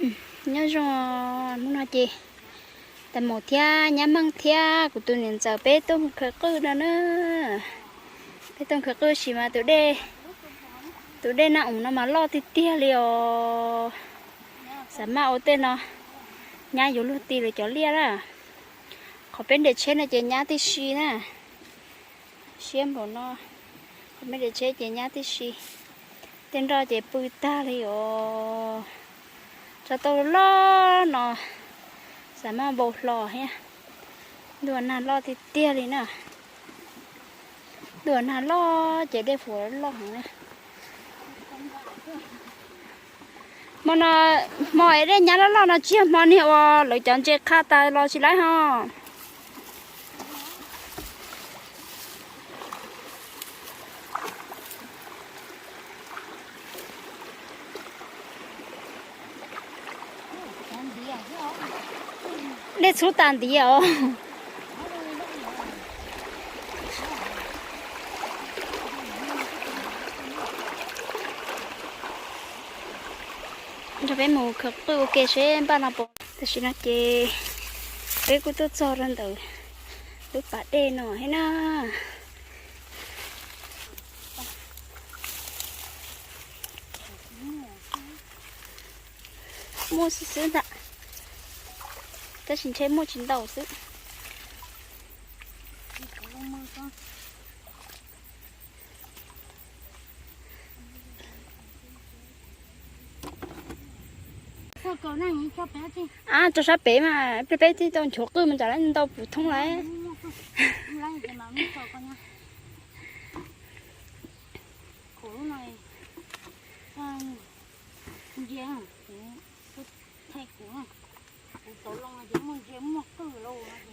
Nyob zoo, hnub no ces tais maum thiab nyab Meej thiab kuv tus niam ntxawm peb tuaj mus khaws qwj no na. Peb tuaj mus khaws qwj tab sis mas tus dej, tus dej Naj Oos no mas loj tiag tiag li os. Xav maj ua tej no, nyab yuav luag ti lawv cov liaj na. Qhov peb nres tsheb no ces nyab tib si na. Siab npaum no, qhov peb nres tsheb ces nyab tib si. Tej nroj ces pw tag li os. Tso tau loj no, xav maj npau hlo thiab. Ntuj, nag loj tiag tiag li na. Ntuj, nag loj ces dej puas loj heev na. Hmo no, hmo es dej nyab loj loj no tsis yog hmo niag uas lawv cov ntses qha tas los tsis laib ho. Dej txhub tas ntiav os. Nrog peb mus khaws qwj ua ke seb npaj no puas. Tam sim no ces peb kuj tuaj txog rau ntawm lub pas dej no thiab na. Muaj xwb xwb ntag, tab sis ntshe muaj tsis ntau xwb. Ab, rau sab pem mas peb thiaj tau nchuav qwj mas tsam lawv ntau pus thoob lawm.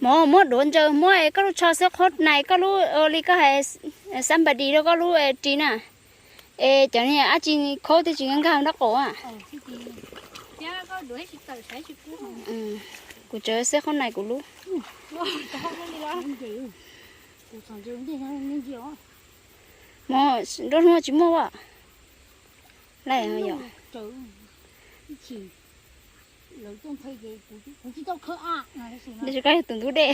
Mov muab duav ntsaws, muab koj lub tsho xwb qhov nais, koj lub li koj hais somebody rau koj lub ris na. Es cov niag dab tsi khaub twb tsis nkag nkag nraub qaum. Kuv tsawv xwb qhov nais kuv lub. Mov nruab hnub tsis muaj a. Lawm yog. Tab sis koj yog tus ntub dej.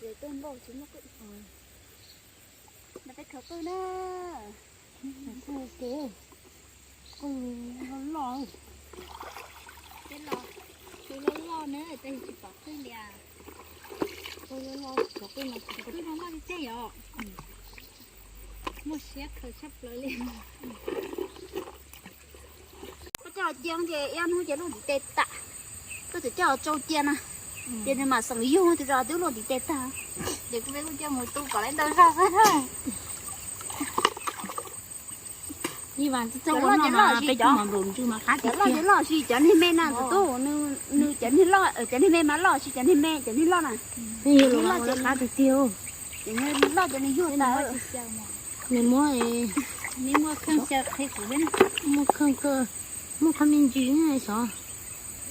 Peb tuaj npauj tsis muaj qwj. Peb khaws qwj na. Qwj loj loj, qwj loj loj na, tab sis tsis pom qwj li. Qwj loj loj, qwj no loj tiag tiag yom. Muaj siab khaws tshaj plaws li. Koj coj los cia ces ib ob hnub ces luaj ntiv tes tas. Koj txawm coj los tsau cia na, ces nws mam xeem yug, tus zos twb luaj ntiv tes tag. Ces kuv peb kuj coj mus tu kom lawv ntau zog xwb na. Cov loj ces loj, cov loj ces loj, sis cov niag me na tus tub, nws cov niag loj, cov niag me mas loj, sis cov niag me, cov niag loj na. Cov niag loj ces, cov niag loj ces nws yug tas. Nws muab, muab kheej, muab qhov me ntsis xyov,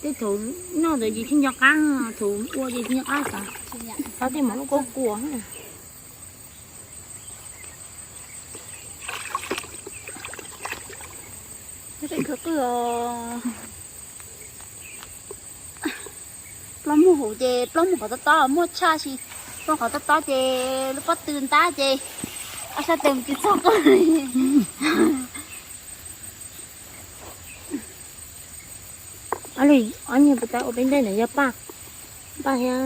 tej thaum noj ntawd ces tsis nco qab, thaum ua ces tsis nco qab xav, xav tej mam lub kua kua. Peb khwv qwj os. Plaub muag huv ces plaub muag qhov tob tob, muaj tshaj si plaub qhov tob tob ces lub pob tw ntab ces ob sab tes mus tsis txog qwj. Ob niag puas tau ua peb ntej ntawd yog Paj, Paj thiab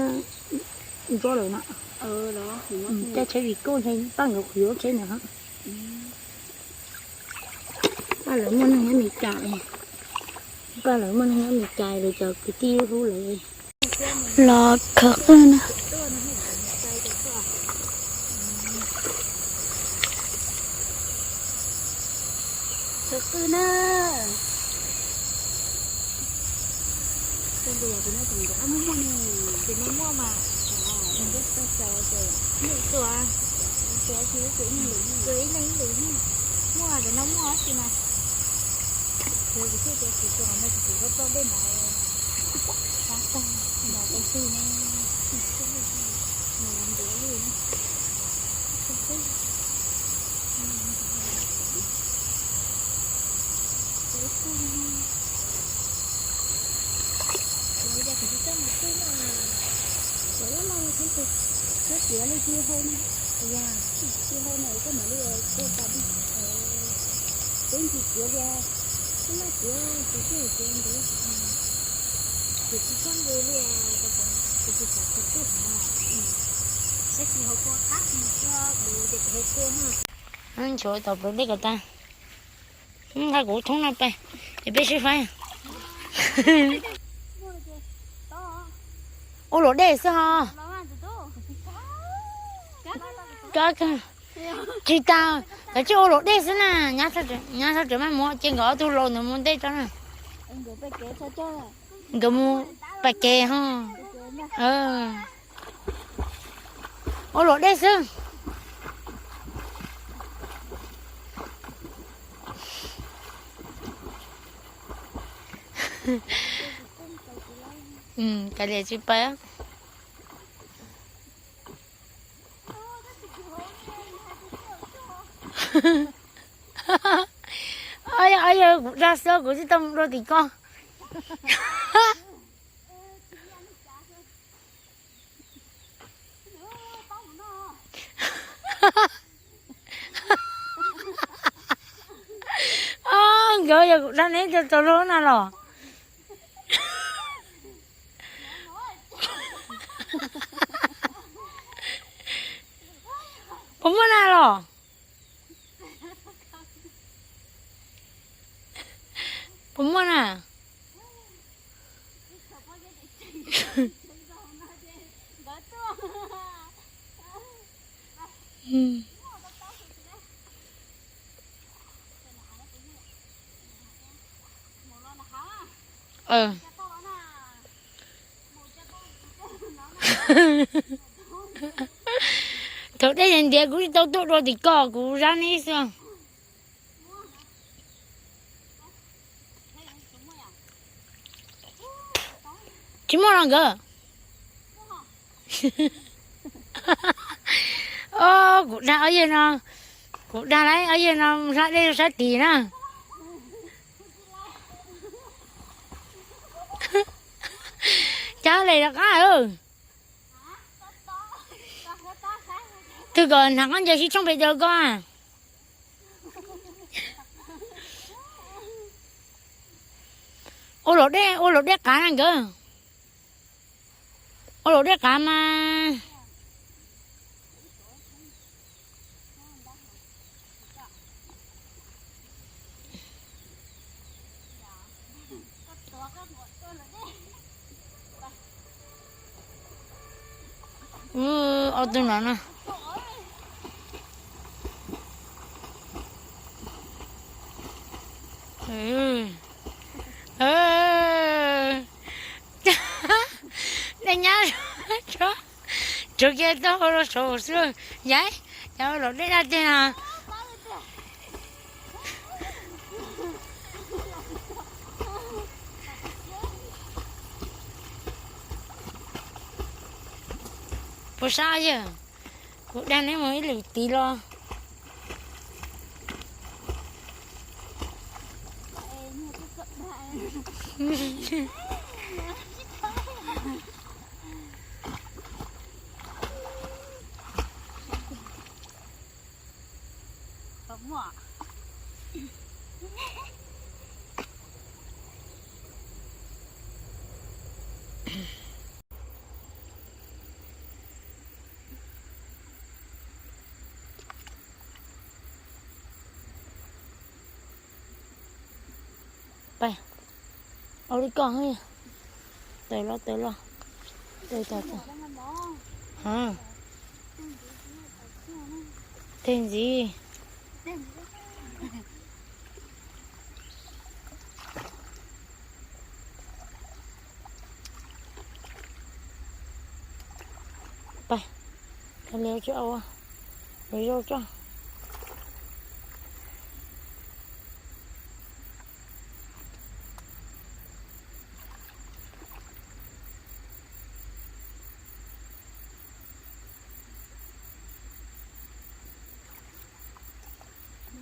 Ntsuab lawv na. Coj tsheb vim koj ntshe Paj nkawd qhwv tsheb ntawd. Paj lawv muaj neeg nyob Mes Kas, Paj lawv muaj neeg nyob Mes Kas lawv cov kwv tij hlub lawv los khaws qwj na. Khaws qwj na. Muaj muaj ne, tus no muaj mas, tus no tau xaus ces muaj tus, tus ib leeg ib lwm, muaj tus no muaj tab sis mas, yog kuv thiaj tias kuv tus no kuv tus koj txoj dej mas, qab tag, mos tau twg ne, mos ntev li. Kuv yog kuv tsis txawj mus twg no, kuv yog no kuv tus, koj tiav li tsis hau no, yog tsis hau no koj mam li ua tas li. Peb ntsis tiav li, koj noj tiav kuv tsis tiav ntev, kuv tsis txawj nqus li, kuv tsis xav khaws qwj hov, tab sis hauv kua qab mus txog kuv ces kuv hau kua no. Nchuav tom plawv dej kom tas. Nqa kuv thoob no pais es peb sib faib. Ua luam dej xwb ho. Tsis tas, kav tsij ua luam dej xwb na. Nyab sab tsev maj mus ces nkawd ob tug laus ntawd mus ntej tso na. Nkawd mus pais kev ho. Ua luam dej xwb. Kav liam tsis pais. Yog kuv dag xwb kuv tsis tau mus dua tim ko. Nkawd yog kuv dag neb tau tau lub na los. Puas muaj na los? Puas muaj na? Thaum dej ntiav kuv tsis tau tuaj dua tim ko kuv zab neb xwb. Tsis muaj los nkawd. Kuv dag ob yawg no, kuv dag lawv ob yawg no hlab dej rau sab tid na. Cov les rov qab. Twb kom hnav khaub ncaws sib tshooj pes rau koj. Ua luam dej, ua luam dej qav na nkawd. Ua luam dej qav mas. Ob tug no na. Nej nyab, tsuav kiag tau hau rau saud xwb. Yaiv, yog los dej daj tiag no. Puas sab yawg? Kuv dag neb mus ib lwm tid los. Pais, ua li koj, tawm los tawm los, tawm tawm tawm. Ha, tej ntxiv. Pais, li tsis ua, li zoo tso.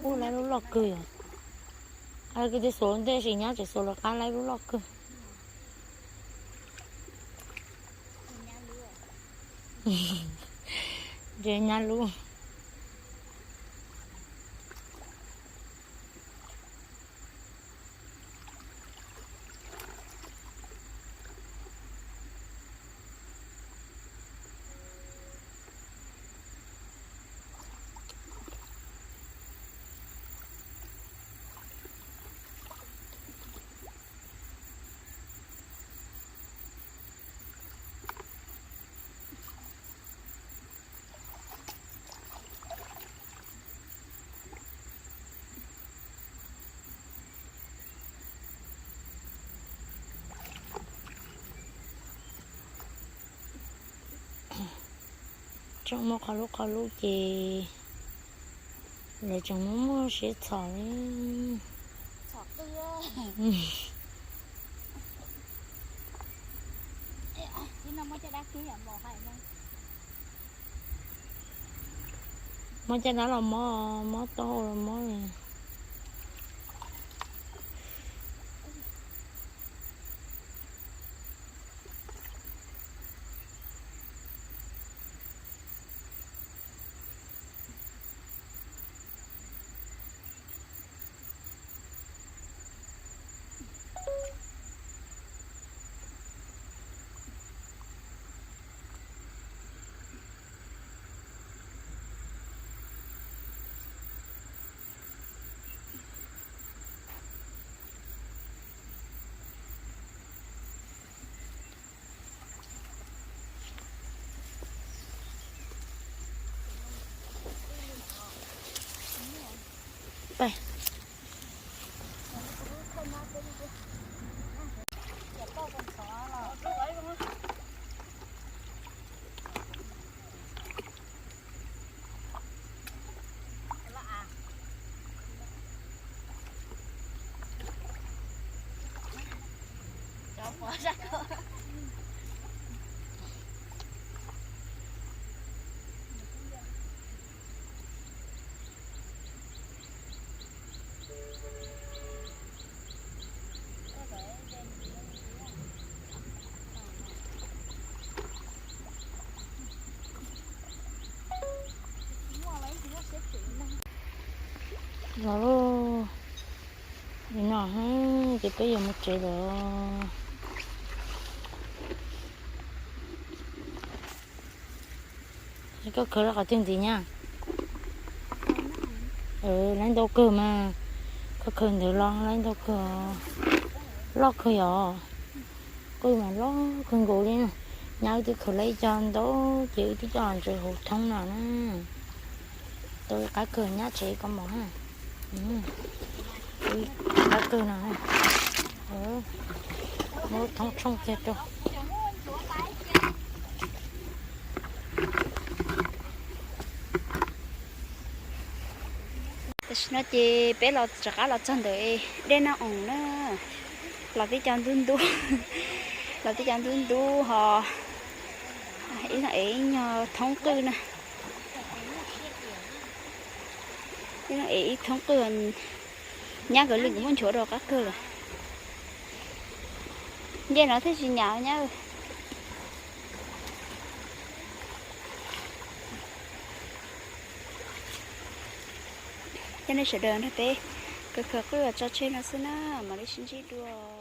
Ub, laib lub loj kawg yom. Kws tsis xuas ntej sis nyab tseem xuas los qab laib lub loj kawg. Ntshe nyab lub. Tseem muaj qhov lub qhov lub ces lawv tseem muaj muaj siab txhom li. Muab caj dab los mob, mob tau los mob li. Los lawm, li no ces peb yuav mus tsev lawm. Koj khaws rau qhov twg ntxiv nyab? Laib ntau kawg mas, koj khaws ntawd los laib ntau kawg, loj kawg yom. Kuj mas loj kawg nkaus li na. Nyab wb twb khaws laib ib co ntau ces wb twb coj ntsaws hauv thoob no na. Tau qab kawg nyab tsev koj mos na. Qab kawg no, muab thoob tshooj kiag rau. Tam sim no ces peb los rov qab los txog ntawm dej Naj Oos na. Los tib co ntub ntub, los tib co ntub ntub ho ib leeg ev ib nyuag thoob qwj na. Ib leeg ev ib thoob qwj, nyab nkawd li nkawd muab nchuav rau qab kawg lawm. Nce no thiaj tsis nyam nyab. Cov nej sawv daws nrog peb khaws khaws qwj tso tseg no xwb na, mam li sib ntsib dua.